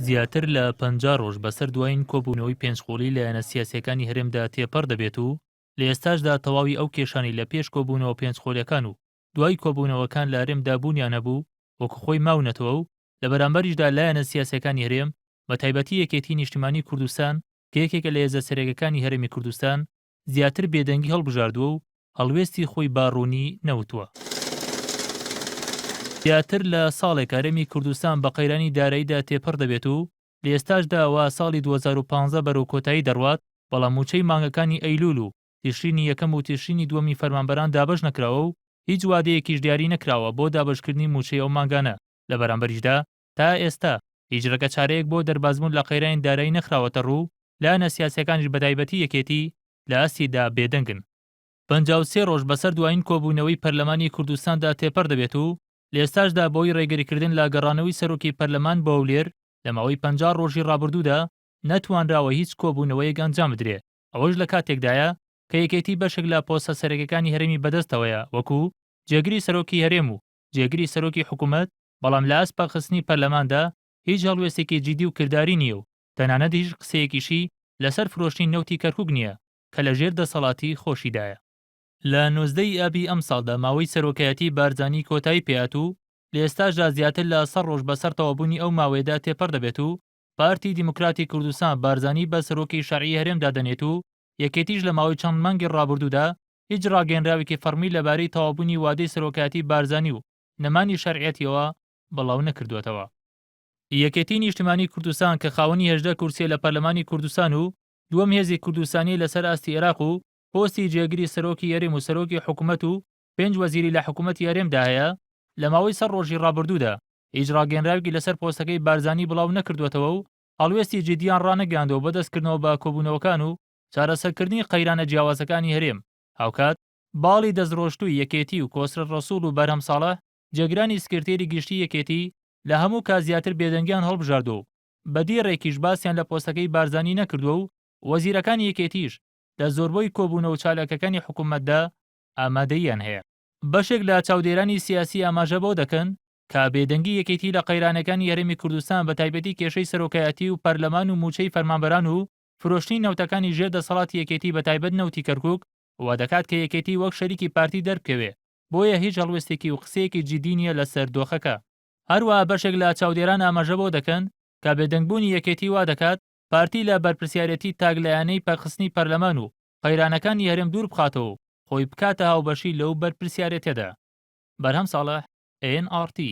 زیاتر لە 50 ڕۆژ بەسەر دوایین کۆبوونەوەی پێنج قۆڵی لایەنە سیاسیەکانی هەرێمدا تێپەڕ دەبێت و لە ئێستاشدا تەواوی ئەو کێشانەی لە پێش کۆبوونەوە پێنج قۆلیەکان و دوای کۆبوونەوەکان لە هەرێمدا بوونیان هەبوو وەکو خۆی ماونەتەوە و لە بەرامبەریشدا لایەنە سیاسیەکانی هەرێم بە تایبەتی یەکێتی نیشتیمانی کوردستان کە یەکێکە لە هێزە سەرەکیەکانی هەرێمی کوردستان زیاتر بێدەنگی هەڵبژاردووە و هەڵوێستی خۆی بە ڕوونی نەوتووە. زیاتر لە ساڵێک هەرێمی کوردستان بە قەیرانی داراییدا تێپەڕ دەبێت و لە ئێستاشدا وا ساڵی 2015 بەرەو کۆتایی دەڕوات، بەڵام مووچەی مانگەکانی ئەیلوول و تشرینی یەکەم و تشرینی دووەمی فەرمانبەران دابەش نەکراوە و هیچ وادەیەکیش دیاری نەکراوە بۆ دابەشکردنی مووچەی ئەو مانگانە، لە بەرامبەریشدا تا ئێستا هیچ ڕێگەچارەیەک بۆ دەربازبوون لە قەیرانی دارایی نەخراوەتە ڕوو و لایەنە سیاسیەکانیش بەتایبەتی یەکێتی لە ئاستیدا بێدەنگن. 53 ڕۆژ بەسەر دوایین کۆبوونەوەی پەرلەمانی کوردستاندا تێپەڕ دەبێت و لە ئێستاشدا بەهۆی ڕێگریکردن لە گەڕانەوەی سەرۆکی پەرلەمان بۆ هەولێر لە ماوەی 50 ڕۆژی ڕابردوودا نەتوانراوە هیچ کۆبوونەوەیەک ئەنجام بدرێ ئەوەش لە کاتێکدایە کە یەکێتی بەشێک لە پۆستە سەرەکیەکانی هەرێمی بەدەستەوەیە وەکو جێگری سەرۆکی هەرێم و جێگری سەرۆکی حکومەت بەڵام لە ئاست پەکخستنی پەرلەماندا هیچ هەڵوێستێکی جیدی و کرداری نییە و تەنانەت هیچ قسەیەکیشی لەسەر فرۆشتنی نەوتی کەرکوک نییە کە لە ژێر دەسەڵاتی خۆشیدایە. لە 19 ی ئابی ئەمساڵدا ماوەی سەرۆکایەتی بارزانی کۆتایی پێهات و لە ئێستاشدا زیاتر لە 100 ڕۆژ بەسەر تەواوبوونی ئەو ماوەیەدا تێپەڕ دەبێت و پارتی دیموکراتی کوردستان بارزانی بە سەرۆکی شەرعی هەرێم دادەنێت و یەکێتیش لە ماوەی چەند مانگی ڕابردوودا هیچ ڕاگەیەنراوێکی فەڕمی لەبارەی تەواوبوونی وادەی سەرۆکایەتی بارزانی و نەمانی شەرعیەتیەوە بڵاو نەکردووەتەوە. یەکێتی نیشتمانی کوردستان کە خاوەنی 18 کورسیە لە پەرلەمانی کوردستان و دووەم هێزی کوردستانیە لەسەر ئاستی ئێراق و پۆستی جێگری سەرۆکی هەرێم و سەرۆکی حکومەت و پێنج وەزیری لە حکومەتی هەرێمدا هەیە لە ماوەی 100 ڕۆژی ڕابردوودا هیچ ڕاگەیەنراوێکی لەسەر پۆستەکەی بارزانی بڵاو نەکردووەتەوە و هەڵوێستی جدییان ڕانەگەیاندووە بۆ دەستکردنەوە بە کۆبوونەوەکان و چارەسەرکردنی قەیرانە جیاوازەکانی هەرێم. هاوکات، باڵی دەستڕۆشتووی یەکێتی و کۆسرەت ڕەسوڵ و بەرهەم ساڵح، جێگرانی سکرتێری گشتی یەکێتی، لە هەموو کات زیاتر بێدەنگیان هەڵبژاردووە و بە دێڕێکیش باسیان لە پۆستەکەی بارزانی نەکردووە و وەزیرەکانی یەکێتیش لە زۆربەی کۆبوونەوە و چالاکیەکانی حکومەتدا ئامادەییان هەیە. بەشێک لە چاودێرانی سیاسی ئاماژە بەوە دەکەن کە بێدەنگی یەکێتی لە قەیرانەکانی هەرێمی کوردستان بە تایبەتی کێشەی سەرۆکایەتی و پەرلەمان و مووچەی فەرمانبەران و فرۆشتنی نەوتەکانی ژێر دەسەڵاتی یەکێتی بە تایبەت نەوتی کەرکوک وا دەکات کە یەکێتی وەک شەریکی پارتی دەربکەوێ بۆیە هیچ هەڵوێستێکی و قسەیەکی جیدی نیە لەسەر دۆخەکە. هەروەها بەشێک لە چاودێران ئاماژە بەوە دەکەن کە بێدەنگبوونی یەکێتی وا دەکات پارتی لە بەرپرسیارێتی تاکلایەنەی پەکخستنی پەرلەمان و قەیرانەکانی هەرێم دوور بخاتەوە و خۆی بکاتە هاوبەشی لەو بەرپرسیارێتیەدا. بەرهەم ساڵح، ئێن ئاڕ تی.